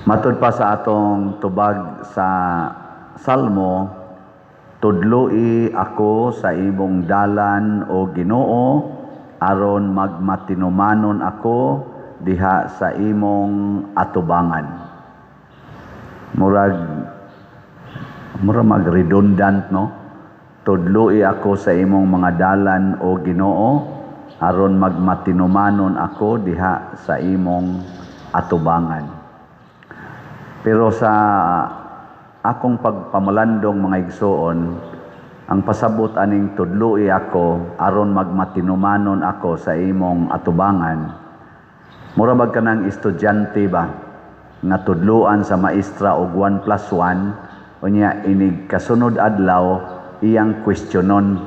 Matud pa sa atong tubag sa Salmo, "Tudloi ako sa imong dalan, o Ginoo, aron magmatinumanon ako diha sa imong atubangan." Murag mag redundant, no? "Tudloi ako sa imong mga dalan, o Ginoo, aron magmatinumanon ako diha sa imong atubangan." Pero sa akong pagpamalandong, mga igsoon, ang pasabot aning "tudloi ako aron magmatinumanon ako sa imong atubangan," mura bag kanang estudyante ba nga tudluan sa maestra og 1 plus 1, unya inig kasunod adlaw iyang questionon,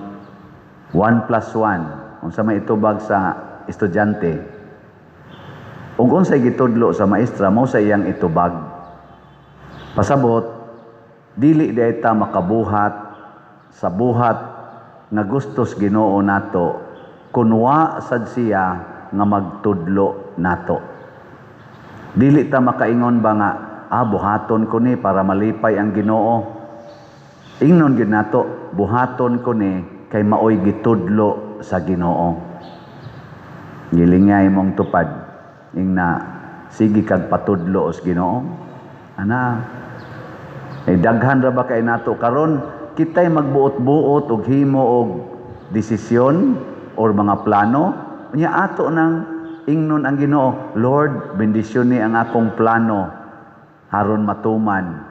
"1 plus 1, unsa may itubag sa estudyante?" Ug unsay gitudlo sa maestra, mao sa iyang itubag. Pasabot, dili diay ta makabuhat sa buhat nga gustos Ginoo nato kun wa sad siya nga magtudlo nato. Dili ta makaingon ba nga, "Ah, buhaton ko ni para malipay ang Ginoo." Ingnon gyud nato, "Buhaton ko ni kay maoy gitudlo sa Ginoo." Gilingay mong tupad ingna, "Sige kag patudlo os Ginoo." Ana, eh, daghan ra ba kay nato karon, kitay magbuot-buot og himo og desisyon or mga plano, unya ato nang ingnon ang Ginoo, "Lord, bendisyon ni ang akong plano aron matuman.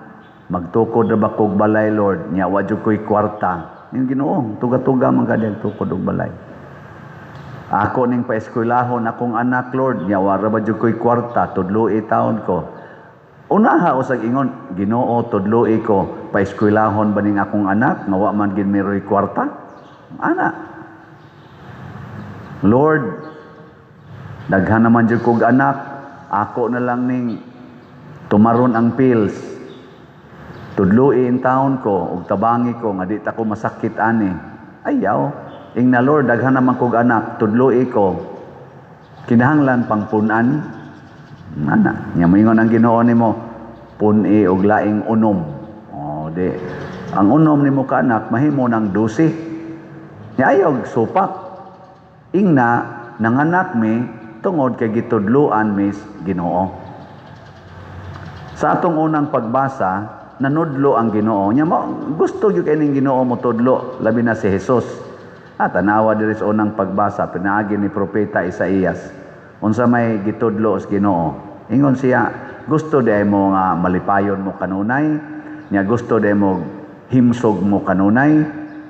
Magtukod ra ba kog balay, Lord, nya wa jud ko'y kwarta?" Yung Ginoo, "Tuga-tuga man ka tukod og balay." "Ako ning paeskwelahon akong anak, Lord, nya wa ra ba jud ko'y kwarta, tudloi taon ko." Unaha usag ingon, "Ginoo, tudloi ko, paeskwelahon ba ning akong anak nga wa man gid meroy kwarta?" Ana. "Lord, daghan naman jud kog anak, ako na lang ning tumaron ang pills. Tudloi in taon ko ug tabangi ko nga di ta ko masakit ani." Ayaw. Ingna, "Lord, daghan naman kog anak, tudloi ko. Kinahanglan pang punan." Ana, nya moingon ang Ginoo nimo, "Pun-i og laing unom." O di ang unom nimo ka anak mahimo ng 12. Nya ayaw supak. Ingna nanganak mi tungod kay gitudluan mis Ginoo. Sa atong unang pagbasa, nanudlo ang Ginoo. Nya mo gusto gyud kay ning Ginoo mo tudlo, labi na si Jesus. At tanawa diri sa unang pagbasa, pinaagi ni Propeta Isaías. Unsa may gitudlo sa Ginoo? Ingon siya, "Gusto di mo nga malipayon mo kanunay, nya gusto di mo himsog mo kanunay,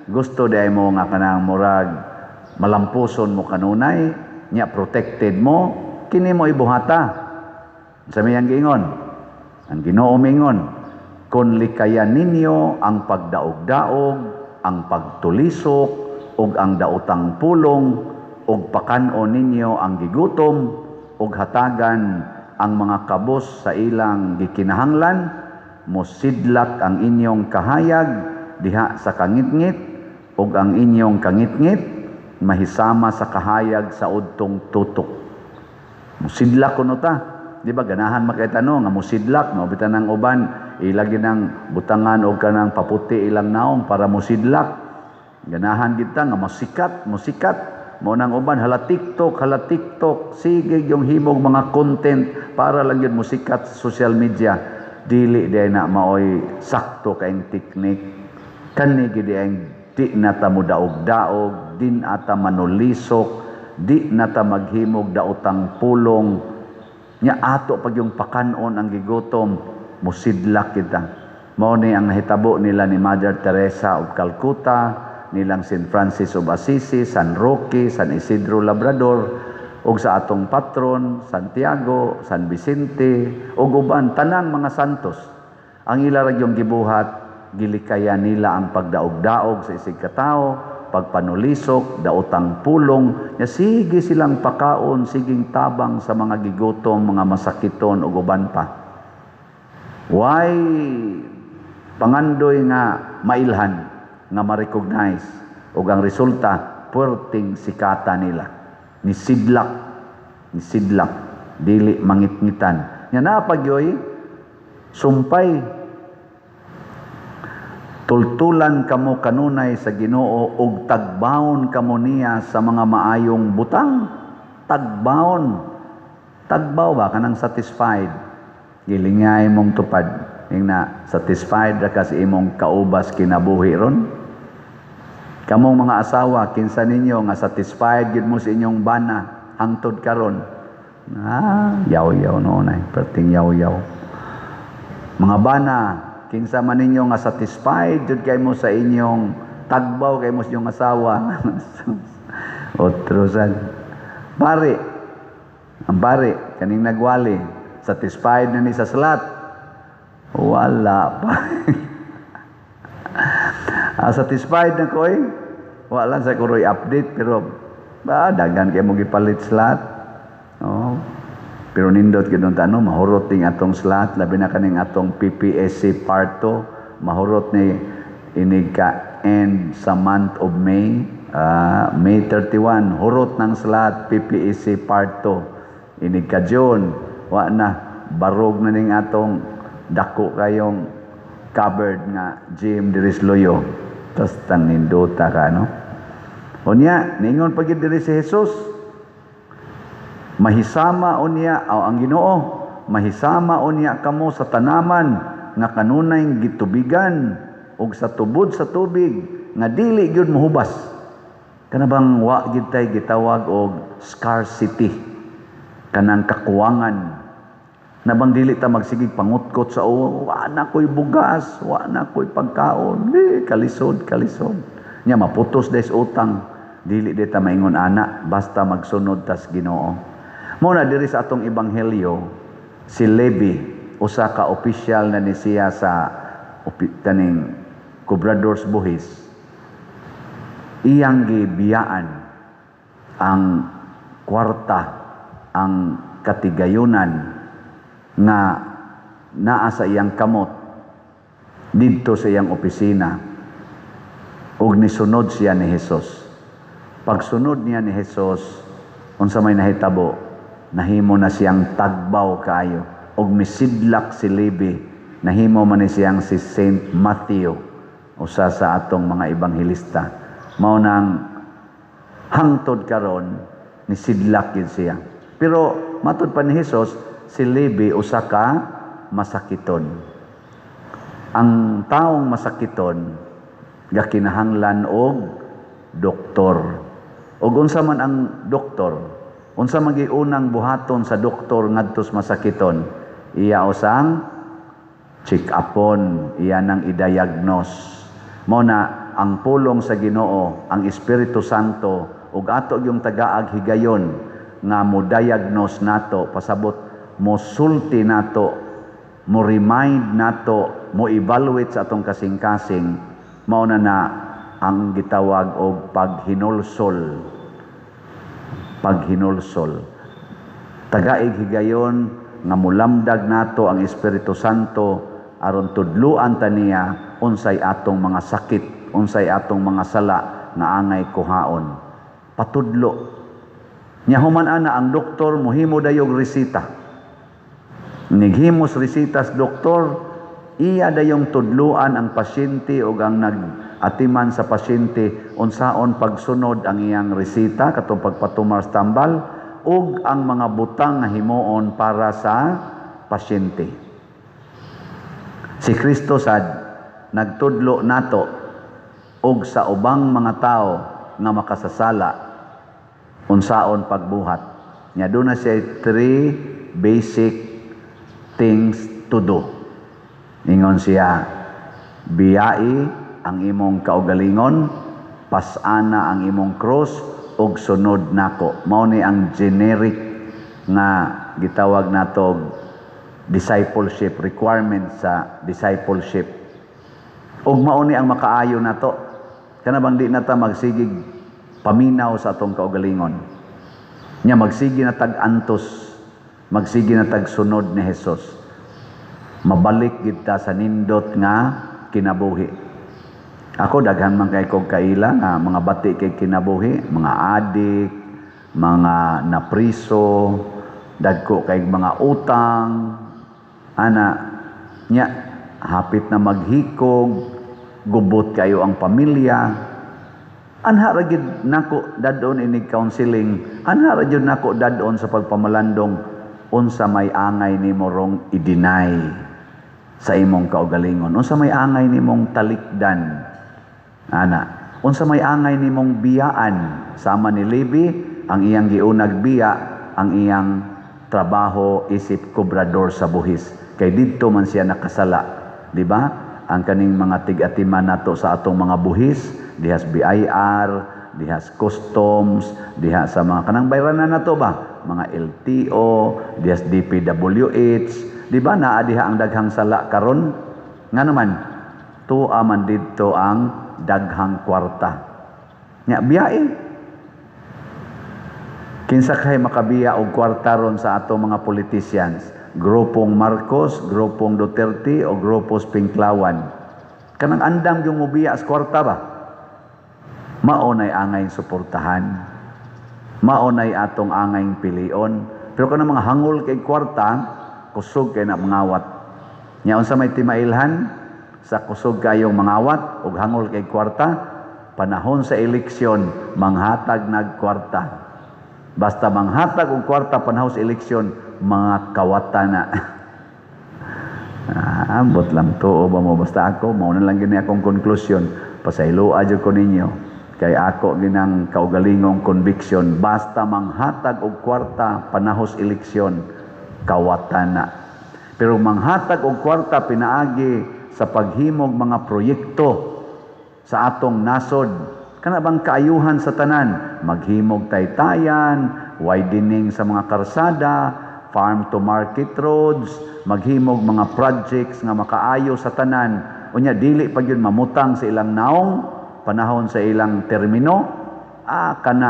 gusto di mo nga kanang murag malampuson mo kanunay, nya protected mo, kini mo ibuhata." Unsa may ang giingon? Ang Ginoo mingon, "Kung likayan ninyo ang pagdaog-daog, ang pagtulisok, ug ang daotang pulong, ug pakan-on ninyo ang gigutom, ug hatagan ang mga kabos sa ilang gikinahanglan, mosidlak ang inyong kahayag diha sa kangitngit, ug ang inyong kangitngit mahisama sa kahayag sa udtong tutok." Musidlak kuno ta. Di ba ganahan makita, no, nga musidlak, no? Bitan ang uban ilagi ng butangan og kanang paputi ilang naong para musidlak. Ganahan kita nga masikat, musikat. Mo nang uban hala TikTok, hala TikTok, sige yung himog mga content para lang yun musikat sa social media. Dili di na maoy sakto kaing teknik. Kani gid ang di na ta mo daog-daog, di na ta manulisok, di na ta maghimog daotang pulong. Nya ato pag yung pakanon ang gigutom, musidlak kita. Mao ni ang nahitabo nila ni Mother Teresa of Calcutta, nilang St. Francis of Assisi, San Roque, San Isidro Labrador, ug sa atong patron, Santiago, San Vicente, ug uban tanang mga santos. Ang ila ra yung gibuhat, gilikayan nila ang pagdaog-daog sa isig katawo, pagpanulisok, daotang pulong, nya sige silang pakaon, siging tabang sa mga gigutom, mga masakiton ug uban pa. Why pangandoy nga mailhan, nga ma-recognize, ug ang resulta puwerteng sikata nila? Ni sidlak, ni sidlak, dili mangitngitan. Nya napagyoy Sumpay. Tultulan kamo kanunay sa Ginoo ug tagbaon kamo niya sa mga maayong butang. Tagbaon. Tagbaw ba kanang satisfied? Gilingay mong tupad. Ingna satisfied ra ka sa imong kaubas kinabuhi ron. Kamong mga asawa, kinsa ninyo nga satisfied gyud mo sa inyong bana hangtod karon? Ah, yaw-yaw noon ay, perting yaw-yaw. Mga bana, kinsa man ninyo nga satisfied jud kay mo sa inyong tagbaw kay mo sa inyong asawa? Otro sad. Pare, ang pare, kaning nagwali, satisfied na ni sa salat? Wala pa. Ah, satisfied na ko eh. Wala sa kuroy update, pero ba daghan kay mo gipalit slot. Oh. Pero nindot gyud ano, mahurot ning atong slot, labi na kaning atong PPSC part 2, mahurot ni inig ka end sa month of May, May 31, hurot ng slot PPSC part 2. Inig ka June, wa na, barog na ning atong dako kayong covered nga gym diri sa Luyo. Tas nindota ka, no? Unya, ningon pa gyud diri si Jesus, mahisama unya aw ang Ginoo, mahisama unya kamo sa tanaman nga kanunay gitubigan ug sa tubod sa tubig nga dili gyud mohubas. Kana bang wa gyud tay gitawag og scarcity, kanang kakuwangan na bang dili ta magsigig pangutkot sa uwo, "Wa na ko'y bugas, wa na ko'y pagkaon, di, kalisod, kalisod." Nya maputos des utang, dili di ta maingon ana, basta magsunod tas Ginoo. Mo na diri sa atong ebanghelyo, si Levi, usa ka opisyal na ni siya sa kaning kobradors buhis, iyang gibiyaan ang kwarta, ang katigayunan nga naa sa iyang kamot didto sa iyang opisina ug nisunod siya ni Jesus. Pagsunod niya ni Jesus, unsa may nahitabo? Nahimo na siyang tagbaw kaayo ug misidlak si Levi, nahimo man ni siyang si Saint Matthew, usa sa atong mga ebanghelista. Mao nang hangtod karon nisidlak gid siya. Pero matud pa ni Jesus, si Levi usa ka masakiton. Ang taong masakiton gakinahanglan og doktor. Og unsa man ang doktor? Unsa man unang buhaton sa doktor ngadto sa masakiton? Iya usang check-upon, iya nang i-diagnose. Mo na ang pulong sa Ginoo, ang Espiritu Santo ug ato yung tagaag higayon nga mo diagnose nato, pasabot mo sulti nato, mo remind nato, mo evaluate sa atong kasing-kasing. Mao na na ang gitawag og paghinulsol. Paghinulsol. Tagaig higayon nga mulamdag nato ang Espiritu Santo aron tudluan ta niya unsay atong mga sakit, unsay atong mga sala nga angay kuhaon. Patudlo. Nya human ana ang doktor mohimo dayog resita. Nighimos resitas doktor, iya dayong tudluan ang pasyente o ang nag-atiman sa pasyente unsaon pagsunod ang iyang resita katong pagpatumar sa tambal ug ang mga butang nga himuon para sa pasyente. Si Kristo sad nagtudlo nato og sa ubang mga tao nga makasasala unsaon pagbuhat. Nya doon na siya three basic things to do. Ingon siya, biyai ang imong kaugalingon, pasana ang imong cross, ug sunod nako. Mao ni ang generic nga gitawag nato discipleship, requirement sa discipleship. Ug mao ni ang makaayo nato. Kana bang di na ta magsigig paminaw sa atong kaugalingon. Nya magsigi na tag antos, magsigi na tag sunod ni Jesus. Mabalik gid ta sa nindot nga kinabuhi. Ako daghan man kay kog kaila nga mga bati kay kinabuhi, mga adik, mga napriso, dagko kay mga utang, ana. Nya hapit na maghikog, gubot kayo ang pamilya. Anha ra gid nako dad-on inig counseling, anha ra gyud nako dad-on sa pagpamalandong unsa may angay nimo rong i-deny sa imong kaugalingon, unsa may angay nimong talikdan ana, unsa may angay nimong biyaan. Sama ni Levi, ang iyang giunag biya ang iyang trabaho isip kobrador sa buhis, kay didto man siya nakasala, di ba? Ang kaning mga tig-atiman nato sa atong mga buhis dihas BIR, dihas customs, diha sa mga kanang bayranan nato ba, mga LTO, dihas DPWH, di ba? Naa diha ang daghang sala karon. Nga naman tuwa man didto ang daghang kwarta. Nya biyae, kinsa kay makabiya og kwarta ron sa ato mga politicians? Grupong Marcos, grupong Duterte o grupos Pinklawan? Kanang andam yung mobiya sa kwarta ba? Mao nay angay suportahan, mao nay atong angay pilion. Pero kanang mga hangol kay kwarta, kusog kay na mangawat. Nya unsa may timailhan sa kusog kayong mangawat ug hangol kay kwarta? Panahon sa eleksyon, manghatag nag kwarta. Basta manghatag og kwarta panahon sa eleksyon, mga kawata na. Ambot lang tuo ba mo, basta ako mao na lang gini akong konklusyon. Pasayloa jud ko ninyo kay ako ginang kaugalingong conviction, basta manghatag og kwarta panahos eleksyon, kawata na. Pero manghatag og kwarta pinaagi sa paghimog mga proyekto sa atong nasod, kana bang kaayuhan sa tanan, maghimog taytayan, widening sa mga karsada, farm to market roads, maghimog mga projects nga makaayo sa tanan, unya dili pa gyud mamutang sa ilang naong panahon sa ilang termino, kana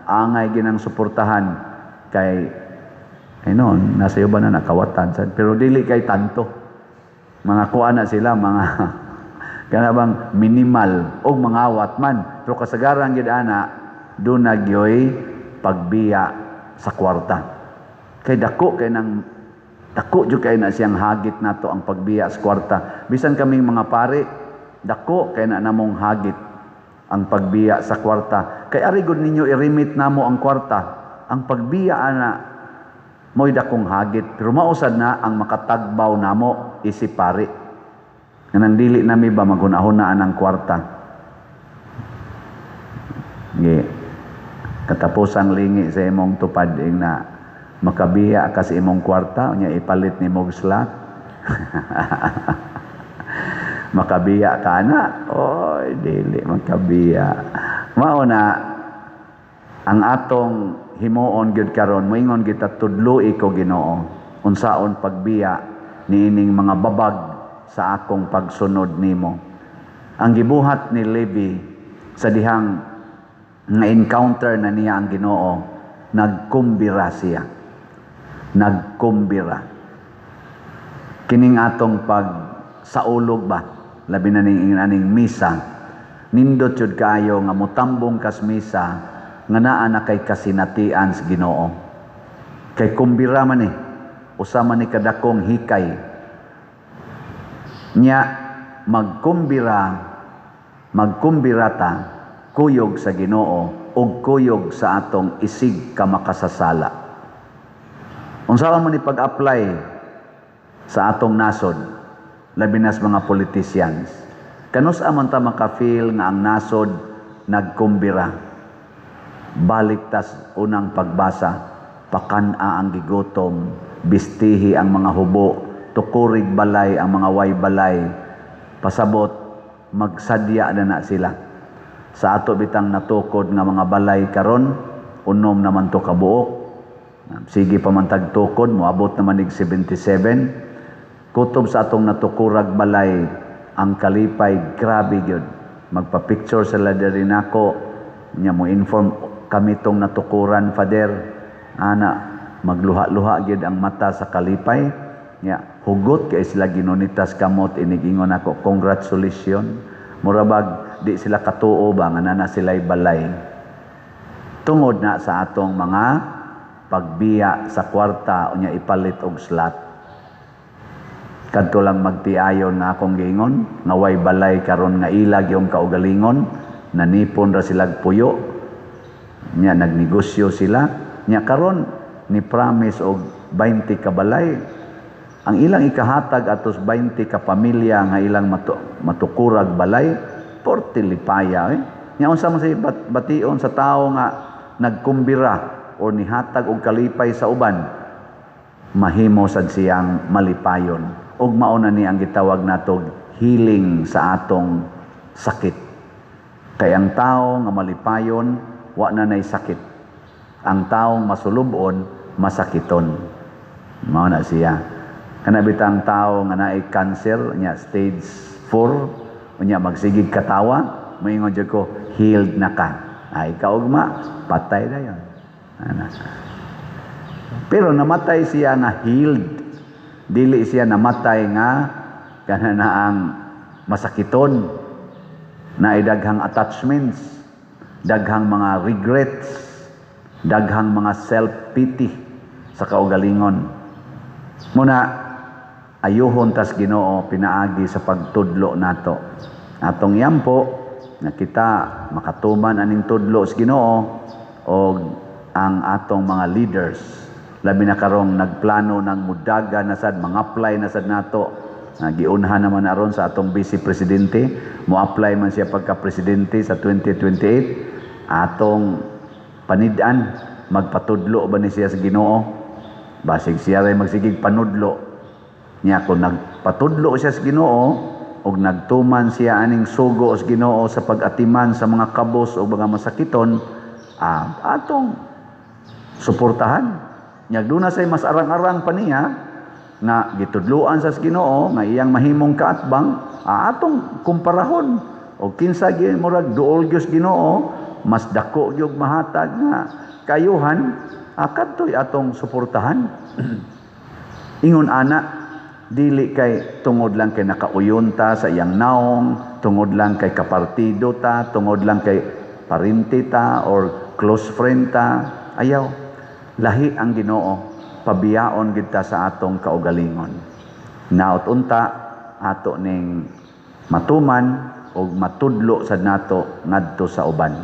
angay ginang suportahan kay ay noon nasa iyo ba na nakawatan sad, pero dili kay tanto mga kuan na sila, mga kana bang minimal og mangawat man. Pero kasagaran gid ana duna gyoy pagbiya sa kwarta, kay dako kay nang dako jud kay na siyang hagit nato ang pagbiya sa kwarta. Bisan kaming mga pare, dako kay na namong hagit ang pagbiya sa kwarta, kay ari gud ninyo i-remit namo ang kwarta. Ang pagbiya ana mo'y dakong hagit, pero mausad na ang makatagbaw namo isip pari. Nganang dili nami ba maghuna-hunaan ang kwarta. Gi katapusang lingi sa imong tupad ing na makabiya ka sa imong kwarta, unya ipalit nimo og slot. Makabiya ka na? Oy, dili makabiya. Mao na ang atong himuon gyud karon, moingon kita, "Tudloi ko, Ginoo, unsaon pagbiya niining mga babag sa akong pagsunod nimo." Ang gibuhat ni Levi sa dihang nga encounter na niya ang Ginoo, nagkumbira siya. Nagkumbira. Kining atong pag saulog ba, labi na ning aning misa, nindot jud kaayo nga motambong kas misa nga naa na kay kasinatian sa Ginoo. Kay kumbira man eh, usa man ni kadakong hikay. Nya magkumbira, magkumbira ta kuyog sa Ginoo ug kuyog sa atong isig ka makasasala. Unsaon man ni pag-apply sa atong nasod, labi na sa mga politicians? Kanus-a man ta maka-feel nga ang nasod nagkumbira? Balik tas unang pagbasa, pakan-a ang gigutom, bistihi ang mga hubo, tukurig balay ang mga way balay. Pasabot, magsadya na na sila. Sa ato bitang natukod nga mga balay karon, unom naman to kabuok. Sige pa man tagtukod, moabot naman ig 77. Kutob sa atong natukurag balay, ang kalipay grabe gyud. Magpa-picture sila diri nako, nya mo inform kami tong natukuran, Father. Ana, magluha-luha gyud ang mata sa kalipay. Nya hugot kay sila ginunitas kamot inigingon ako, "Congratulations." Murabag di sila katuo ba nga nana sila'y balay. Tungod na sa atong mga pagbiya sa kwarta unya ipalit og slot. Kadto lang magtiayon nga akong giingon, nga way balay karon nga ila gyung kaugalingon, nanipon ra silag puyo. Nya nagnegosyo sila, nya karon ni promise og 20 ka balay. Ang ilang ikahatag atos 20 ka pamilya nga ilang matukurag balay, porte lipaya eh. Nya unsa man say bation sa tawo nga nagkumbira o nihatag og kalipay sa uban, mahimo sad siyang malipayon. Ug mao na ni ang gitawag natog healing sa atong sakit. Kay ang tao nga malipayon, wa na nay sakit. Ang taong masulubon, masakiton. Mao na siya. Kana bitang tao nga naay cancer nya stage 4, unya magsigig katawa, moingon jud ko, healed na ka. Ay kaugma, patay na yon. Ana. Pero namatay siya nga healed. Dili siya namatay nga kana na ang masakiton, naay daghang attachments, daghang mga regrets, daghang mga self-pity sa kaugalingon. Muna, ayuhon tas Ginoo pinaagi sa pagtudlo nato. Atong yampo nga kita makatuman aning tudlo sa Ginoo og ang atong mga leaders, labi na karong nagplano ng mudaga na sad, mga-apply na sad nato. Giunhan naman aron sa atong vice presidente, mo-apply man siya pagka presidente sa 2028. Atong panid-an, magpatudlo ba ni siya sa Ginoo? Basig siya ray magsigig panudlo niya. Kung nagpatudlo siya sa Ginoo og nagtuman siya aning sugo sa Ginoo sa pag-atiman sa mga kabos o mga masakiton, atong suportahan. Nya duna say mas arang-arang pa niya nga gitudloan sa Ginoo nga iyang mahimong kaatbang, atong kumparahon og kinsa gyud murag duol gyud Ginoo, mas dako gyud mahatag nga kayuhan, kadtoy atong suportahan. Ingon ana, dili kay tungod lang kay nakauyon ta sa iyang naong, tungod lang kay kapartido ta, tungod lang kay parinti ta or close friend ta. Ayaw. Lahi ang Ginoo, pabiyaon gid ta sa atong kaugalingon. Naot unta ato ning matuman og matudlo sad nato ngadto sa uban.